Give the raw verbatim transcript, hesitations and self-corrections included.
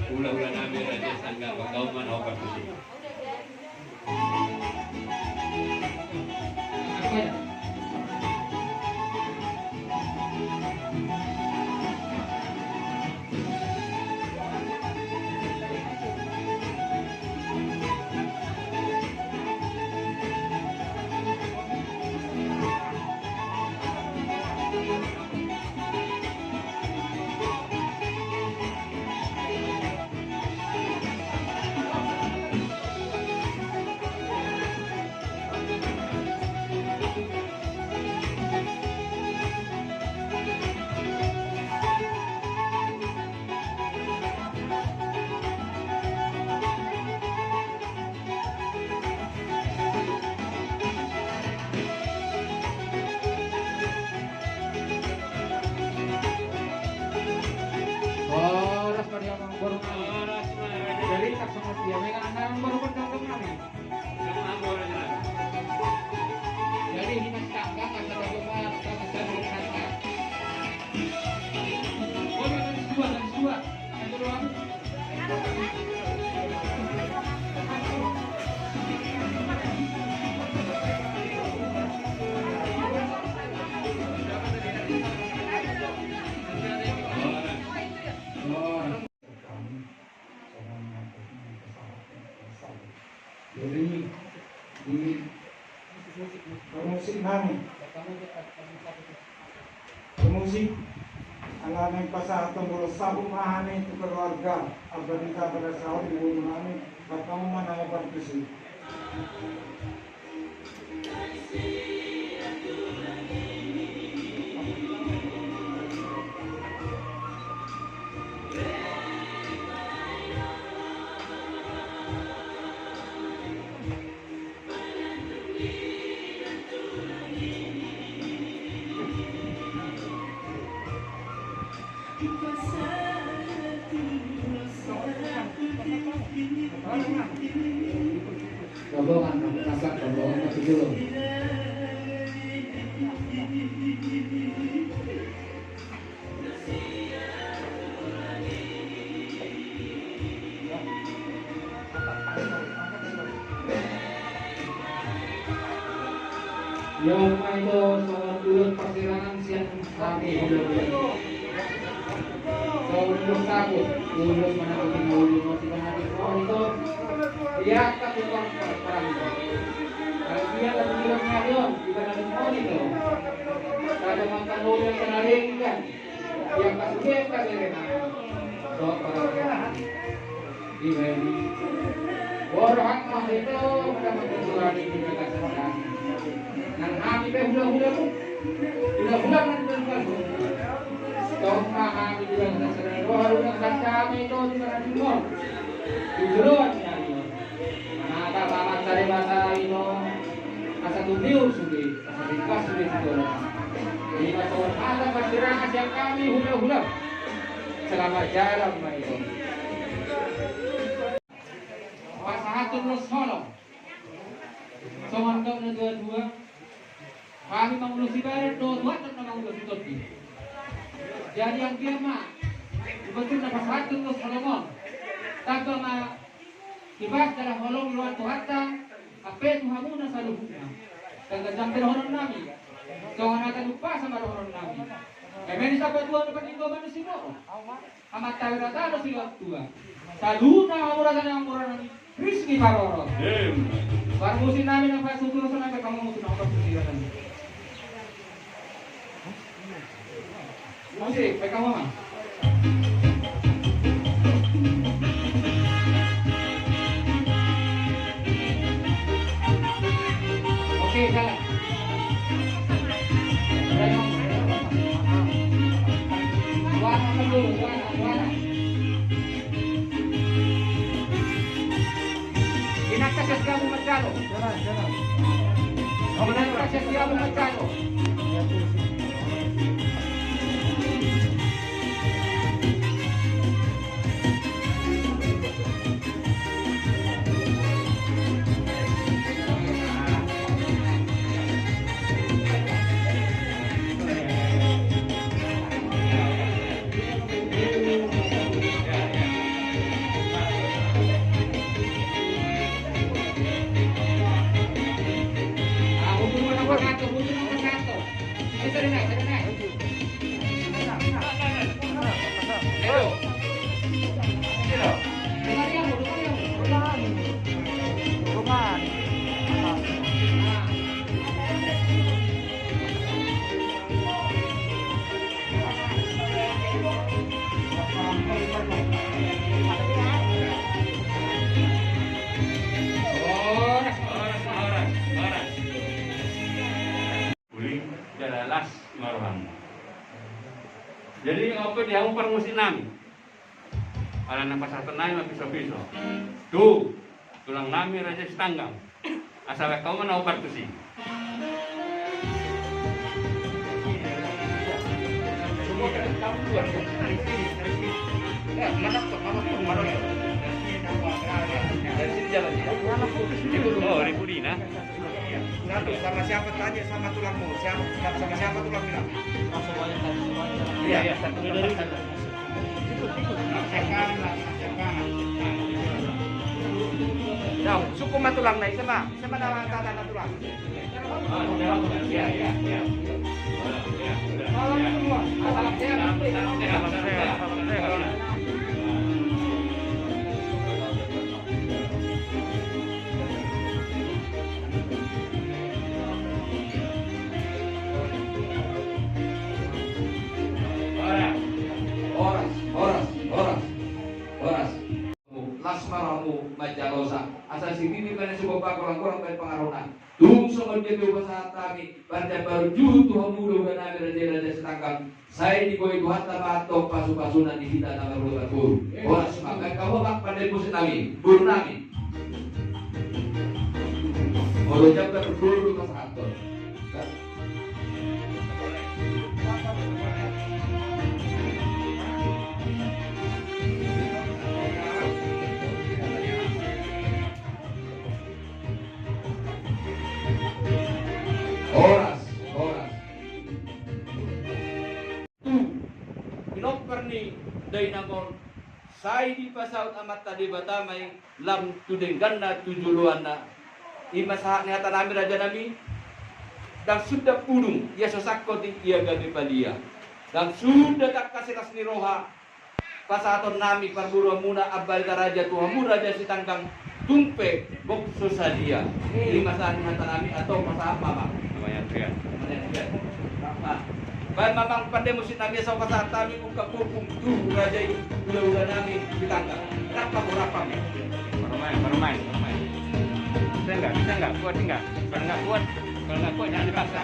Hulahula nami Raja Sangga, bangga ma na opat tusi. Horas ma di amangboru nami. Horas ma. Jadi tak sama dia, memang amangboru bertemu nami. Jadi hinas tangga kata bapak, kata bapak tangga. Oh, garis dua, garis dua. Satu doang. Jadi, di permusik nami. Permusik, ala naeng pasahathon bolas sabu ma hami tu keluarga Abba Dita Barasaur, di boru nami, bertemu ma na opat tusi. Rombongan, masak, rombongan, mati dulu. Ia ma ito songon ulos parsirangan sian hami hulahula. Songon ulos saku, ulos manang ulos na uli ma sian hami ito. Ia angka tukang parang ito. Ia angka tukang parang ito. Ia angka tukang parang ito. Ia angka sude angka berena. Dohot parang. Dibaen. Borhat ma ito, mendapatkan surat di bagasan. Nang hami pe hulahula, hulahula nang di bagasan. Tong ma hami di bagasan. Roha hulahula kami ito di bagasan. Di joloan ni hami. Mata paman sari mata ino. Asa tumiur sude. Ringkas sude tu jolo. Ima songon hata parsirangan sian hami hulahula. Selamat jalan ma ito. Pasahathon ulos holong. Songon dok na dua-dua. Hami mangulosi badan do, Tuhan do na mangulosi tondi. Jadi anggiat ma. Diboto na pasahathon ulos holong on. Tamba ma. Ibas dalan holong ni roha Tuhanta, ampe tu hamuna saluhutna. Dang ganjang pe dohonon nami. Songon hata ni umpasa ma dohonon nami. Eme ni sapatua na paninggoman ni siboro. Amanta Debata do silehon tua. Saluhutna hamuna saluhutna hamuna nami. Rizki parorot. Parmusik nami na pasutur sonang pe kamu musuh nang pasutur nami. Musik, baik kamu, Mang. Oke, jalan. Jalan. Suara dulu, suara, suara. Inanta sian siamun manjalo. Inanta sian siamun manjalo. Horas, horas, horas, horas. Uli, jala las ma rohamu. Jadi, ope di hamu parmusik nami. Alana pasahaton nami ma piso-piso tu tulang nami Raja Sitanggang. Asa baen hamu ma na opat tusi. Oh, ribut ina. Satu, sama siapa, tanya sama tulangmu, siapa, sama siapa tulang bilang? Iya, iya. Nah, suku ma tulang na, ise ma, ise ma nama tata na tulang. Horas, horas, horas, horas. Las ma rohamu manjalosa, asa sititi ma na so gopa, golang-golang baen pangarahutna. Tung songon dia pe hupasahat hami parjambaran juhut tu hamu ulaula nami raja-raja Sitanggang. Sai diboi Tuhanta ma antong pasu-pasuna di hita na marhula marboru. Horas ma, baen hamu ma pande musik nami, boru nami. Molo jam na marboru pasahathon. Horas, horas. Tu pinompar ni dainang on, sai dipasaut Amanta Debata ma i lam tu dengganna tu joloanna. I ma sahat ni hata nami raja nami. Ndang suda pudung ia so sangkot i, ia gabe palia. Ndang suda tangkas las ni roha pasahaton nami parboruonmuna Ambarita Raja tu hamu Raja Sitanggang, tung pe gok so sadia. I ma sahat ni hata nami, antong pasahat ma amang. Lumayan, lumayan. Baen ma amang pande musik nami asa hupasahat hami ungkap ompung tu raja i ulaula nami Sitanggang. Rap ma, rap ma. Parumaen, parumaen, parumaen. Bisa nggak? Bisa nggak? Kuat nggak? Kalau nggak kuat, kalau nggak kuat jangan dipaksa.